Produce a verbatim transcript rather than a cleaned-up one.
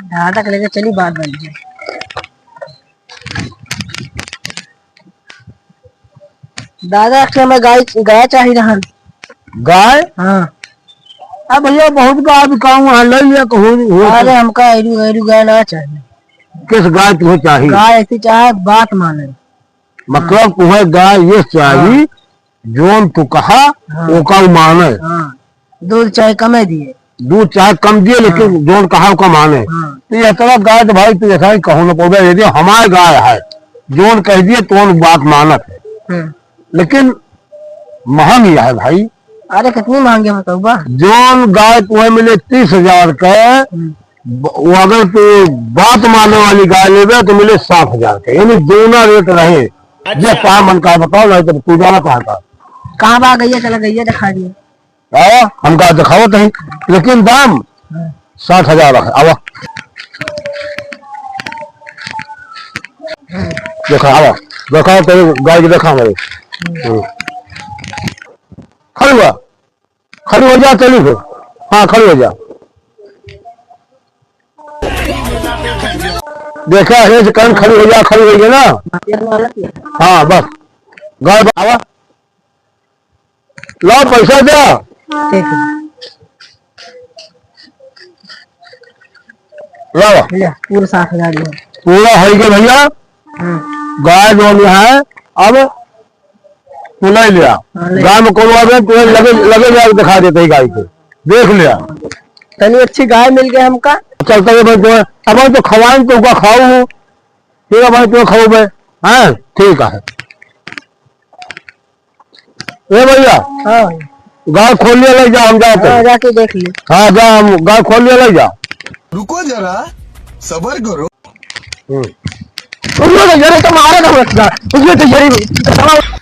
दादा के लेके चली, बात बन जाए। दादा के हमें गाय, गाय चाही रहन। गाय? हाँ। अब भैया बहुत गाय बिकाऊ है, ले लिया कहूँ, हो अरे तो। हमका एरू, एरू गाय ना चाहिए। किस गाय तुहे चाही? गाय ऐसी चाहे बात माने। मतलब हाँ। तुहे गाय ये चाही, हाँ। जोन तू कहा, हाँ। ओका उ माने। हाँ। दूध चाहे कमे दिए। दूध चाहे कम दिए, लेकिन हाँ। जोन कहा ओका माने। हाँ। तो यह तरह गाय तो भाई तू ऐसा ही कहूँ ना पौधा, यदि हमारे गाय है, जोन कह दिए, तोन बात मानत है। हाँ। लेकिन महंगी है भाई। अरे कितनी महंगी है बताओ बा? जोन गाय तुहे मिले तीस हजार के, हम्म। ब-, वो अगर तू बात माने वाली गाय लेबे तो मिले साठ हजार के, यानी दोना रेट रहे। अच्छा। जे कहा मन का बताओ, नहीं तो तू जाना कहाँ का। कहाँ बा गैया? चला गैया दिखा दिए। आवा, हमका दिखावत है, लेकिन दाम हाँ। साठ हजार है। आवा। देखा, आवा। देखा, तेरे गाय की देखा हमारे। हम्म। खड़ी हुआ। खड़ी हो जा, चली फिर। हाँ, खड़ी हो जा। देखा है, जे कहीं खड़ी हो जा, खड़ी हो गई ना। हाँ, बस। गाय बा-, आवा। लाओ पैसा दे। ठीक है। लाओ। ले, पूरा साठ हजार ले। पूरा हो गया भैया। हाँ। गाय जो है, अब तू ले लिया। हाँ, ले। गाय में कौन बात है, तू लगे, लगे जाके दिखा देते ही गाय को। देख लिया। तनी अच्छी गाय मिल गई हमका। चलता है भाई, तो अब तो खवाएं तो का खाऊ, फिर अब तो खाऊ बे। हाँ, ठीक है। ए भैया, हाँ। गाय खोल लिया, ले जा, हम जाते हैं। हाँ, जाके देख ले। हाँ, जा, हम गाय खोल लिया, ले जा। रुको जरा, सबर करो। हम्म। उसमें तो जरा तो मारा था उसका, उसमें तो जरा